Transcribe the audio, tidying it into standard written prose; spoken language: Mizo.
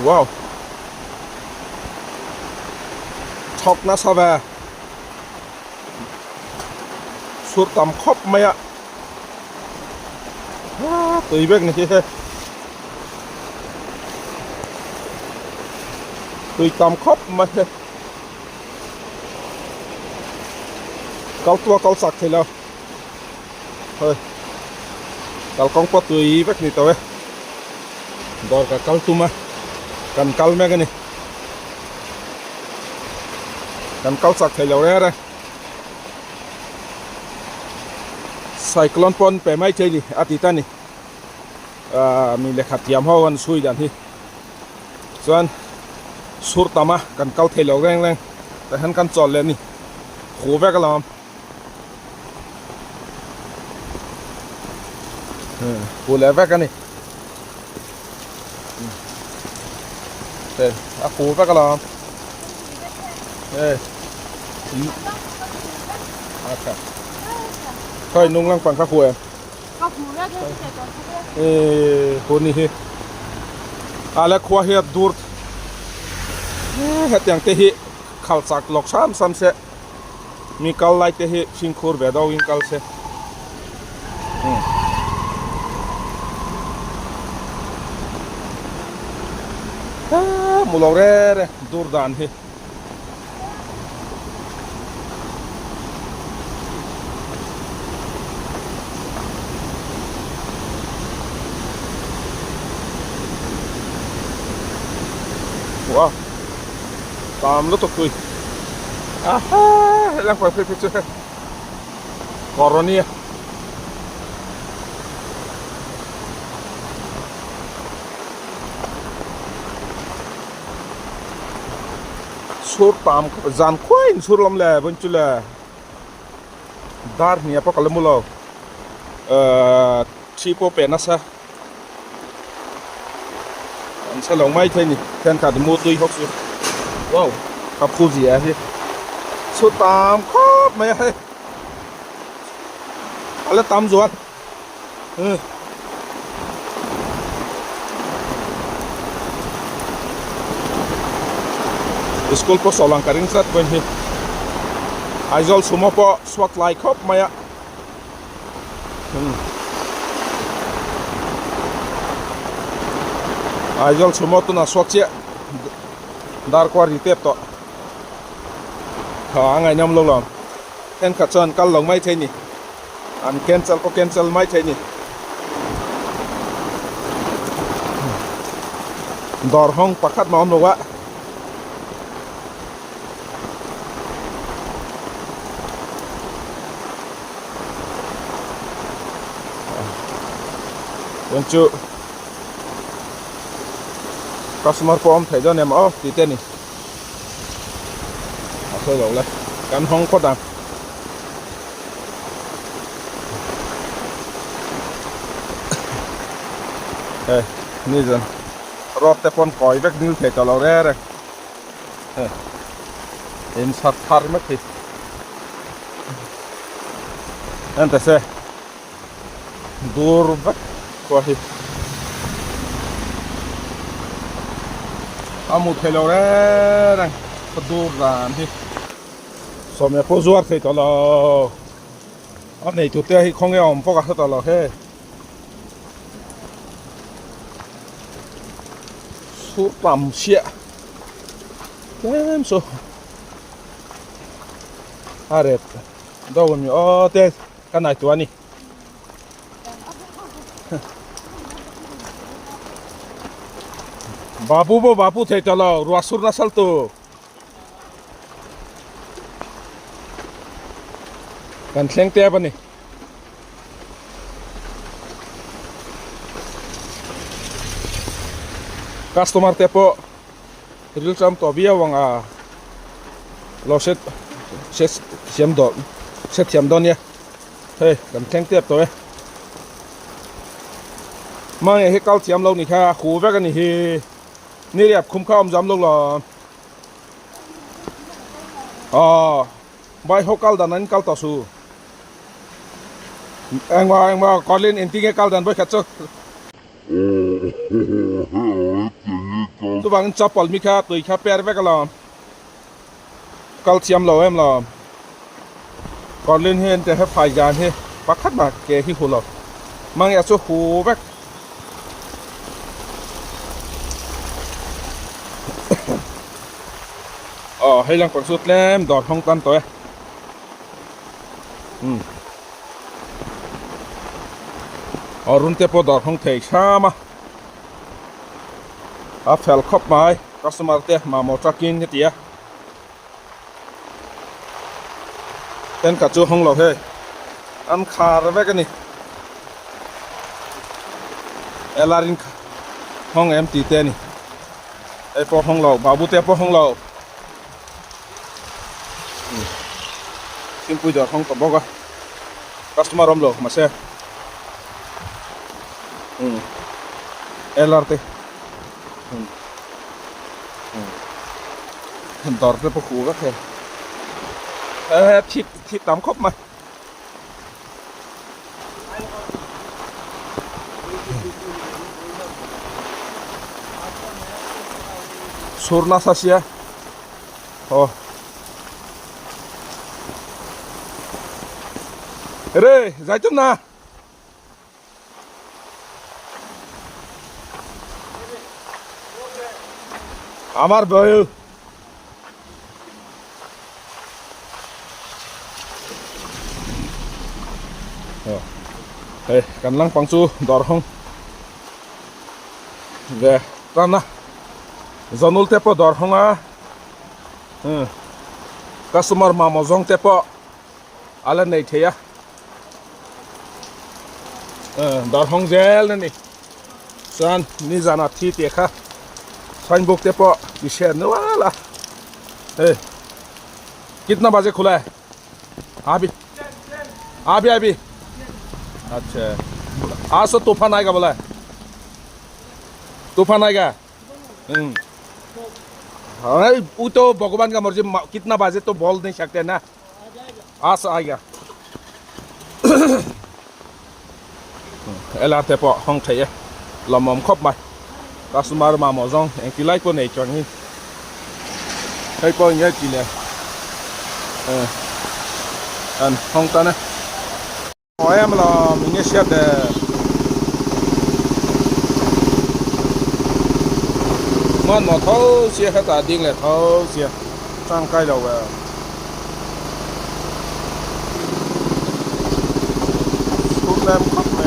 Wow. Thawk nasa ve. Sur tam khawp mai a. Tui vek ni hi he. Tui tam khawp mai he. Kal tua kal chak thei lo. Hei. Kalkawng pawh tui vek ni tawh e. Dawr ka kal tum a. Kan kal mek a ni. Kan kal chak thei lo reng reng. Cyclone pawn pe mai thei ni a ti ta ni. Ahh mi lehkha thiam ho an chhui dan hi. Chuan sur tam a kan kal thei lo reng reng. Tah hian kan chawl leh a ni. Khu vek alawm. Khu leh vek a ni. Hei a khu vek alawm. Hei. Khoi nung lang pang kha khu em. Khu ni hi. A le khua hi a dur. Hetiang te hi khal chak lawk sam sam se. Mi kal lai te hi fimkhur ve deuh in kal se. Mu lo re re dur dan hi. Wow. Tam lutuk tui. Aha, helang phei phei chu he. Koronia. Sur tam zan khuai in sur lam le vun chu le dar hnia pawh ka la mu lo eh thi pawh pe nasa an hre lo mai thei ni thenkhat mu tui hawk chu wow ka phu zia hi sur tam khawp mai a hei a la tam zual. School pawh sawh lang ka ring tlat vawiin hi Aizawl sumo pawh suak tlai khawp mai a Aizawl sumo tunah suak chiah dar kuar ri tep tawh a ngaihnawm lo lawm thenkhat chuan kal lo mai thei ni. An cancel pawh cancel mai thei ni. Dawr hawng pakhat mah awm lo a. Chuan chu customer pawh awm thei dawn em aw tih te a ni. A sawi lo le. Kan hawng phawt ang. Hei ni zan road te pawn kawi vek dil thei tawh lo reng reng hei in sat thar mek hi en ta se dur vek khua hi a mu thei lo reng reng khaw dur dan hi. Sawmia pawh zuar thei tawh lo a nei tute hi khawnge a awm bawk a hre tawh lo he sur tam chiah tlem chu a rep deuh a ni aw te ka ngaihtuah a ni. Babu pawh babu thei tawh lo ruah sur nasal tur. Kan thleng tep a ni. Customer te pawh rilṭam tawh viau ang a lo hre hre thiam dawn hre thiam dawn nia hei kan thleng tep tawh e. Hmangaih hi kal thiam lo ni kha a hu vek a ni hi ni riap khum kha a awm zam lo la. Aw bai ho kal dan an kal tawh su engmaw engmaw Colin engtin nge kal dan vawikhat chu. Chuvangin chapal mi kha tui kha per vek alawm. Kal thiam lo em lo. Kawrlin hi ente he fai zan hi pakhat mah ke hi hu lo. Mangya chu hu vek. Aw hei lang pang chu tlem dawr hawng tan tawh e. Um. Aw run te pawh dawr hawng thei hram a. A fel khawp mai customer te mamawh takin heti a thenkhat chu hawng lo hei an khar vek a ni helai in hawng em tih te a ni hei pawh hawng lo babu te pawh hawng lo thingpui dawr hawng tawh bawk a customer awm lo mahse umm LR te umm umm dawr te pawh huh vek hei eh thi thi tam khawp mai. Chhur nasa sia aw re zai tum na আমার বউ Hei kan lang pang chu dawr hawng ve tan a zanul te pawh dawr hawng a customer mamawh zawng te pawh a la nei thei a dawr hawng zel a ni chuan nizan ah thi tih kha signboard te pawh ti hriat nual a hei kitna baje khula hai abi abi abi acha आज तो तूफान आएगा बोला तूफान आएगा हम्म हाँ वो तो भगवान का मर्जी कितना बाजे तो बोल नहीं सकते ना आज आएगा ela te pawh hawng thei e lawmawm khawp mai customer mamawh zawng engti lai pawh nei chuang hi hei pawh nge ti le an hawng tan a Aw em lo mi nge hriat e. Hmanhmawh tho sia hetah ding leh tho sia tangkai lo e. Chhun lem khawp mai.